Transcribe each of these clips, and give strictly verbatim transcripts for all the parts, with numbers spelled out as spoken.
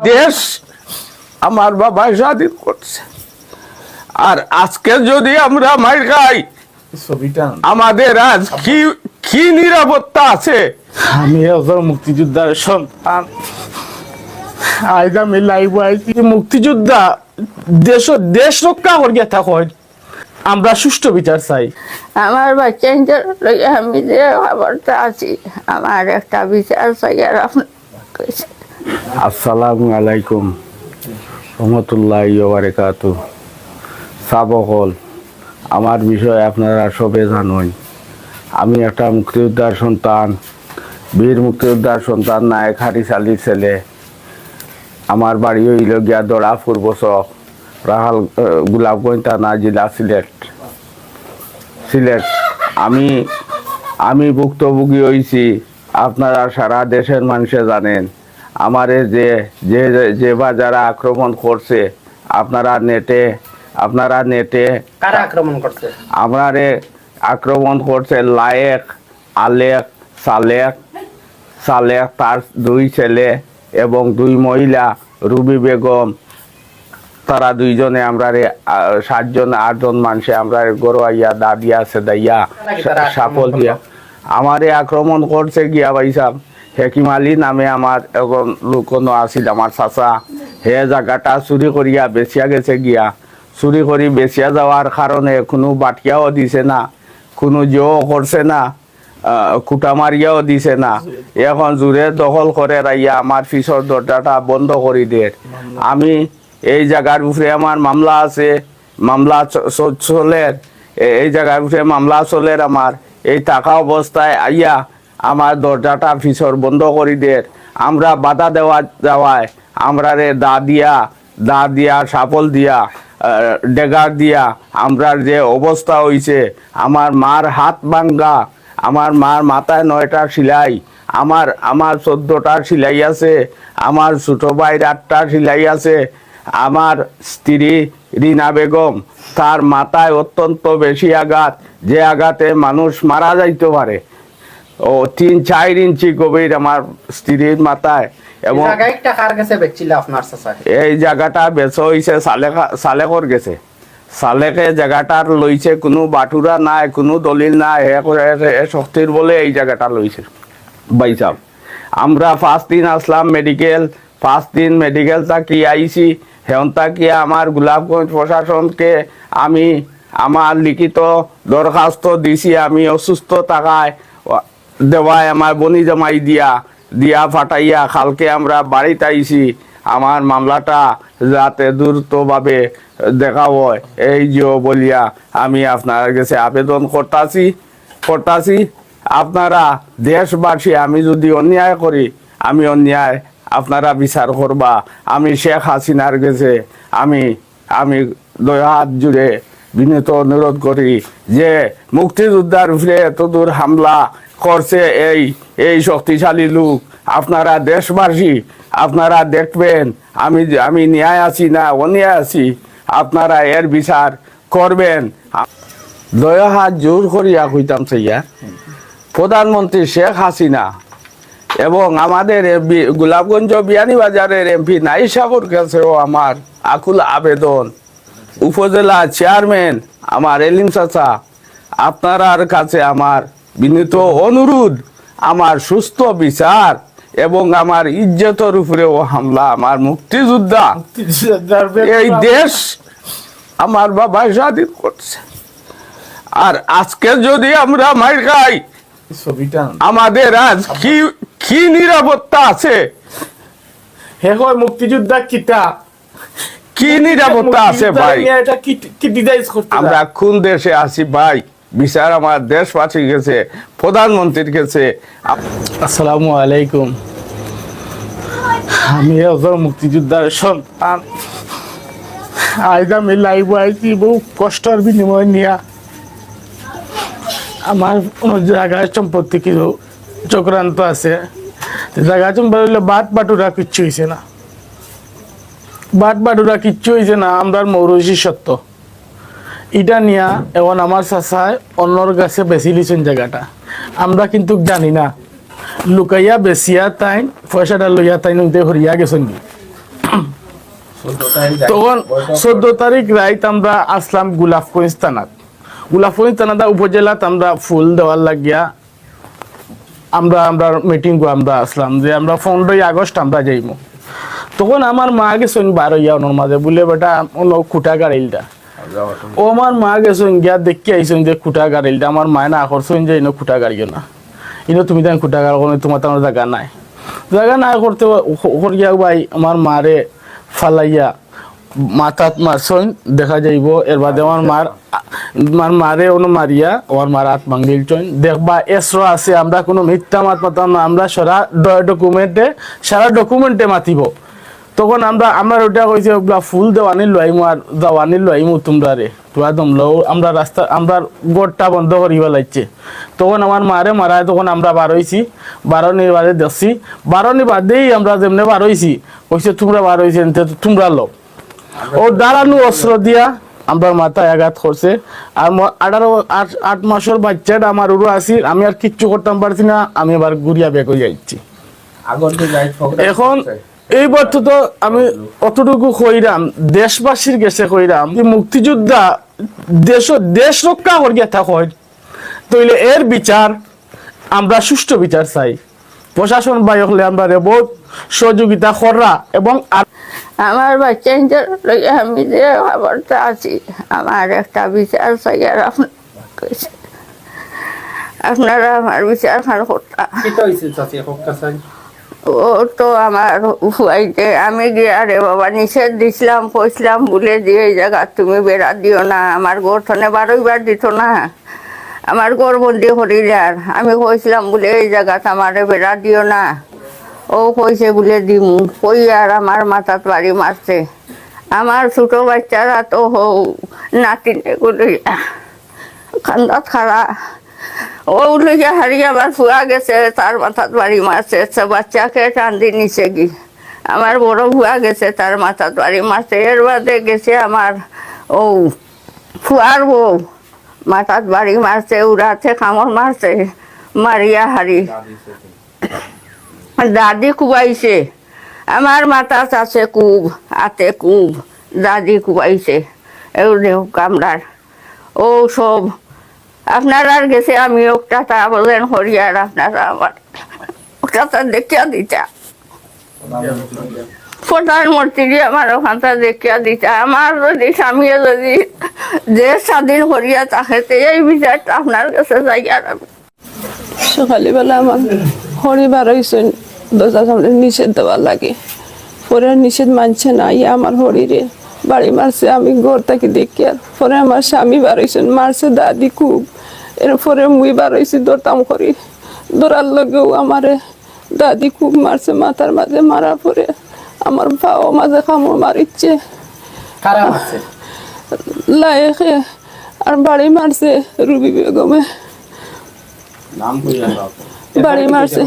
দেশ আমার বাবায় স্বাধীন করছে। আর আজকে যদি আমরা মাইর খাই, ছবিটা আমাদের আজ কি, কি নিরাপত্তা আছে? আমি একজন মুক্তিযোদ্ধার সন্তান। আজ আমি লাইভ আইছি। মুক্তিযোদ্ধা দেশ, দেশ রক্ষা করিয়া থাকইন। আমরা সুষ্ঠু বিচার চাই। আমার বাচ্চা ইন্টার লইয়া আমি যে খবরটা আছি, আমার একটা বিচার চাই। আর আপনার কাছে আসসালামু আলাইকুম রহমতুল্লাহি ওয়া বারাকাতু। সাব অকল, আমার বিষয়ে আপনারা সবে জানইন। আমি একটা মুক্তিযোদ্ধার সন্তান, বীর মুক্তিযোদ্ধার সন্তান, নায়েক হারিস আলীর ছেলে। আমার বাড়ি অইল গিয়া দড়া পূর্ব চক, রাখাল, আহ, গোলাপগঞ্জ থানা, জেলা সিলেট। সিলেট। আমি, আমি ভুক্তভোগী অইছি। আপনারা সারা দেশের মানষে জানেন, আমারে যে, যে, যে বা যারা আক্রমণ করছে, আপনারা নেটে, আপনারা নেটে কারা আক্রমণ করছে? আমরারে আক্রমণ করছে লায়েক, আলেক, সালেক, সালেক, তার দুই ছেলে এবং দুই মহিলা, রুবি বেগম, তারা দুইজনে আমরারে, আহ, সাতজন, আটজন মানষে আমরারে ঘরো আইয়া দা দিয়া, সেদাইয়া, নাকি তারা আক্রমণ শাপল দিয়া। করলো? আমারে আক্রমণ করছে গিয়া ভাইসাব, হেকিম আলী নামে আমার একজন লোক কোনো আছিল, আমার চাচা, হে জাগাটা চুরি করিয়া বেচিয়া গেছে গিয়া। চুরি করি বেচিয়া যাওয়ার কারণে কুনু বাটিয়াও দিছে না, কুনু জো করছে না, আহ, কুটা মারিয়াও দিছে না। এখন জুরে দখল করের আইয়া আমার পিছর দরজাটা বন্ধ করি দের। আমি এই জাগার উপরে আমার মামলা আছে, মামলা চ-, চ-, চলের, এ-, এই জাগার উপরে মামলা চলের আমার। এই থাকা অবস্থায় আইয়া আমার দরজাটা পিছর বন্ধ করি দের। আমরা বাধা দেওয়া যাওয়ায় আমরারে দা দিয়া, দা দিয়া, শাপল দিয়া, আহ, ডেগার দিয়া, আমরার যে অবস্থা অইছে, আমার মার হাত ভাঙ্গা, আমার মার মাথায় নয়টা সিলাই, আমার, আমার চোদ্দটা সিলাই আছে, আমার ছোট ভাইর আটটা সিলাই আছে, আমার স্ত্রী রিনা বেগম, তার মাথায় অত্যন্ত বেশি আঘাত, যে আঘাতে মানুষ মারা যাইতে পারে। ও তিন চার ইঞ্চি গভীর আমার স্ত্রীর মাথায়। এবং এই জাগা একটা কার গেছে বেচছিল আপনার চাচা? এই জাগাটা বেচা অইছে সালেখা-, সালেকর গেছে। সালেকে জাগাটার লইছে, কুনু বাটুরা নাই, কুনু দলিল নাই, হে করে, হে, হে শক্তির বলে এই জাগাটা লইছে। ভাইসাব, আমরা পাঁচ দিন আসলাম মেডিকেল, পাঁচ দিন মেডিকেল থাকি আইছি, হেন থাকি আমার গোলাপগঞ্জ প্রশাসনকে আমি আমার লিখিত দরখাস্ত দিছি, আমি অসুস্থ থাকায় দেওয়ায় আমার বনি জামাই দিয়া, দিয়া ফাটাইয়া কালকে আমরা বাড়িত আইছি। আমার মামলাটা যাতে দ্রুতভাবে দেখা হয়, এই যে বলিয়া আমি আপনার গেছে আবেদন করতাছি, করতাছি। আপনারা দেশবাসী, আমি যদি অন্যায় করি, আমি অন্যায় আপনারা বিচার করবা। আমি শেখ হাসিনার গেছে আমি আমি দুই হাত জুড়ে বিনীত অনুরোধ করি যে মুক্তিযোদ্ধার উপরে এতদূর হামলা করছে এই, এই শক্তিশালী লোক, আপনারা দেশবাসী, আপনারা দেখবেন আমি, আমি ন্যায় আছি না অন্যায় আছি, আপনারা এর বিচার করবেন। দুই হাত জোর করিয়া কইতাম চাইয়া, প্রধানমন্ত্রী শেখ হাসিনা এবং আমাদের এমপি গোলাপগঞ্জ বিয়ানীবাজারের এমপি নাইর সাবর কাছেও আমার আকুল আবেদন, উপজেলা চেয়ারম্যান আমার এলিম চাচা, আপনারার কাছে আমার বিনীত অনুরোধ, আমার সুস্থ বিচার এবং আমার ইজ্জতর উপরেও হামলা, আমার মুক্তিযোদ্ধা, মুক্তিযোদ্ধার এই ব্যক্তিগত দেশ আমার বাবায় স্বাধীন করছে। আর আজকে যদি আমরা মাইর খাই, ছবিটা আমাদের আজ কি, কি নিরাপত্তা আছে? হে কয় মুক্তিযোদ্ধা কিতা? কি নিরাপত্তা আছে মুক্তিযোদ্ধা ভাই? নিয়ে এটা কি, কি ডিজাইন করতে আমরা চায়? কোন দেশে আছি ভাই? বিচার আমার দেশবাসীর গেছে, প্রধানমন্ত্রীর গেছে। আপ- আসসালামু আলাইকুম। আমি একজন মুক্তিযোদ্ধার সন্তান। আজ আমি লাইভ আইছি বহু কষ্টর বিনিময় নিয়া। আমার কোনো জায়গায় সম্পত্তি কিছু চক্রান্ত আছে। জায়গা সম্পত্তি হইলে বাট বাটুরা কিচ্ছু হইছে না, বাট বাটুরা কিচ্ছু হইছে না। আমরার মৌরসি সত্য ইটা নিয়া এখন আমার চাচায় অন্যর কাছে বেচিলিছইন জায়গাটা। আমরা কিন্তু জানি না, লুকাইয়া বেচিয়া তাইন পয়সাটা লইয়া তাইন উনতে হরিয়া গেছইন। তখন চোদ্দ তারিখ রাইত আমরা আসলাম গোলাপগঞ্জ থানাত। গোলাপগঞ্জ থানাত উপজেলাত আমরা ফুল দেওয়ার লাগিয়া আমরা, আমরার মিটিংও আমরা আসলাম যে আমরা পনেরোই আগস্ট আমরা যাইমু। তখন আমার মা গেছইন বার অইয়া অনর মাঝে, বুলে, "বেটা, অনো খুটা গাড়িলটা।" ও আমার মা গেছইন গিয়া দেখি আইছইন যে খুটা গাড়িলটা, আমার মায়ে না করছইন যে ইনো খুটা গাড়িও না, ইনো তুমি তাই খুটা গাড়ো না, তোমার তানোর জাগা নাই। জাগা নাই করতে হ-, করিয়া ভাই আমার মারে ফালাইয়া মাথাত মারছইন, দেখা যাইবো। এর বাদে আমার মার, আমার মারে অনো মারিয়া আমার মার আত ভাঙ্গিলছইন। দেখবা, এসরো আছে, আমরা কুনু মিথ্যা মাত মাতাম না, আমরা সারা ড-, ডকুমেন্টে, সারা ডকুমেন্টে মাতিবো। তখন আমরা, আমরা ওটা কইছে, "ওগুলা ফুল দেওয়ানি লইমু আর দেওয়ানি লইমু তোমরা রে, তোরা দমলো।" আমরা রাস্তা, আমরা গেটটা বন্ধ করিবা লাগছে। তখন আমার মারে মারায়, তখন আমরা বার অইছি, বারোনির বাদে দেখছি, বারোনির বাদেই আমরা যেমনে বার অইছি, কইছে, "তোমরা বার অইছে, এনতে তো তোমরা লও।" ও ধারালো অস্ত্র দিয়া আমরার মাথায় আঘাত করছে। আর ম-, আঠারো, আট, আট মাসর বাচ্চাটা আমার উরু আছিল, আমি আর কিচ্ছু করতাম পারছি না, আমি আবার ঘুরিয়া বেক অইয়া আইছি। আগর যে রাইট প্রোগ্রাম এখন করছে। এই বর্ত তো আমি অতটুকু কইরাম, দেশবাসীর গেছে কইরাম, যে মুক্তিযোদ্ধা দেশ, দেশ রক্ষা করিয়া থাকইন, তইলে এর বিচার আমরা সুষ্ঠু বিচার চাই। প্রশাসন ভাই হকলে আমরারে বহুত সহযোগিতা কররা এবং আর আমার বাচ্চা ইন্টার লইয়া আমি যে খবরটা আছি, আমার একটা বিচার চাই। আর আপন-, আপনারা আমার বিচার খান করতা। কিতা হইছে চাচি, কক্কা চাই? ও তো আমার ফুয়াইতে, আমি গিয়া রে বাবা নিষেধ দিছিলাম, কইছিলাম বুলে যে এই জাগাত তুমি বেড়া দিও না, আমার ঘর থনে বারইবার দিত না। আমার ঘর বন্দি করিলার। আমি কইছিলাম বুলে, "এই জাগাত আমারে বেড়া দিও না।" ও কইছে বুলে, "দিমু।" কইয়ার আমার মাথাত বাড়ি মারছে। আমার ছোট বাচ্চারা তো হউ, নাতিনে গুলো কান্দাত খাড়া। ও লইয়া হারি আমার ফুয়া গেছে, তার মাথাত বাড়ি মারছে। সে বাচ্চাকে টান দি নিছে গি। আমার বড় ফুয়া গেছে, তার মাথাত বাড়ি মারছে। এর বাদে গেছে আমার ও ফুয়ার বউ। মাথাত বাড়ি মারছে, উড়াতে কামড় মারছে, মারিয়া হারি। দাদি কুবাইছে, আমার মাথাত আছে কুব, আতে কুব, দাদি কুবাইছে। এও দেহ কামড়ার। ও সব আপনারার গেছে আমি একটা তা বলেন করি, আর আপনারা আমার একটা তা দেখিয়া দিতা। প্রধানমন্ত্রী আমার ওখানটা দেখিয়া দিতা। আমার যদি স্বামী যদি দেশ স্বাধীন করিয়া থাকে, তো এই বিচারটা আপনার কাছে যাই। আর আমি সকালবেলা আমার হরি বার হইছইন, দরজার সামনে নিষেধ দেওয়ার লাগে। পরে আর নিষেধ মানছে না, ইয়া আমার হরিরে বাড়ি মারছে। আমি ঘর থাকি দেখি, আর পরে আমার স্বামী বার হইছইন, মারছে দাদি খুব। এরপরে মুই বার হইছি, ধরতাম করি, ধরার লগেও আমারে দাদি খুব মারছে, মাথার মাঝে মারার পরে আমার পাও মাঝে কামড় মারিচ্ছে। কারা মারছে? লায়েকে। আর বাড়ি মারছে রুবি বেগমে। নাম কইরা দাও। বাড়ি মারছে।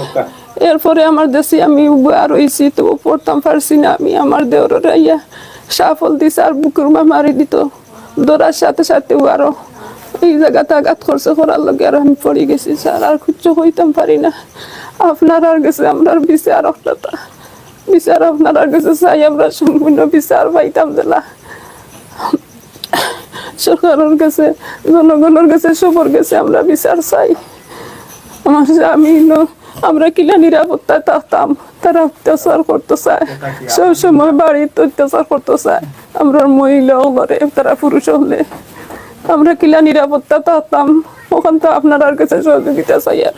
এরপরে আমার দেশে আমি উবা রইছি, তো পড়তাম পারছি না। আমি আমার দেওররে আইয়া শাফল দিছে আর বুকুর মা মারি দিত। ধরার সাথে সাথে ও আরো এই জায়গাতে আঘাত করছে, করার লগে আর আমি পড়ি গেছি স্যার, আর কিচ্ছু কইতাম পারি না। আপনারার গেছে আমরার বিচার, আপনারা বিচার আপনারার গেছে চাই, আমরা সম্পূর্ণ বিচার পাইতাম দিলা। সরকারের গেছে, জনগণের গেছে, সবার গেছে আমরা বিচার চাই। আমার স্বামী ন-, আমরা কিলা নিরাপত্তায় থাকতাম, তারা অত্যাচার করতে চায়, সব সময় বাড়িত অত্যাচার করতে চায়। আমরা মহিলা হলে, তারা পুরুষ হলে, আমরা কিলা নিরাপত্তা থাকতাম, ওখান তো আপনারার গেছে সহযোগিতা চাই। আর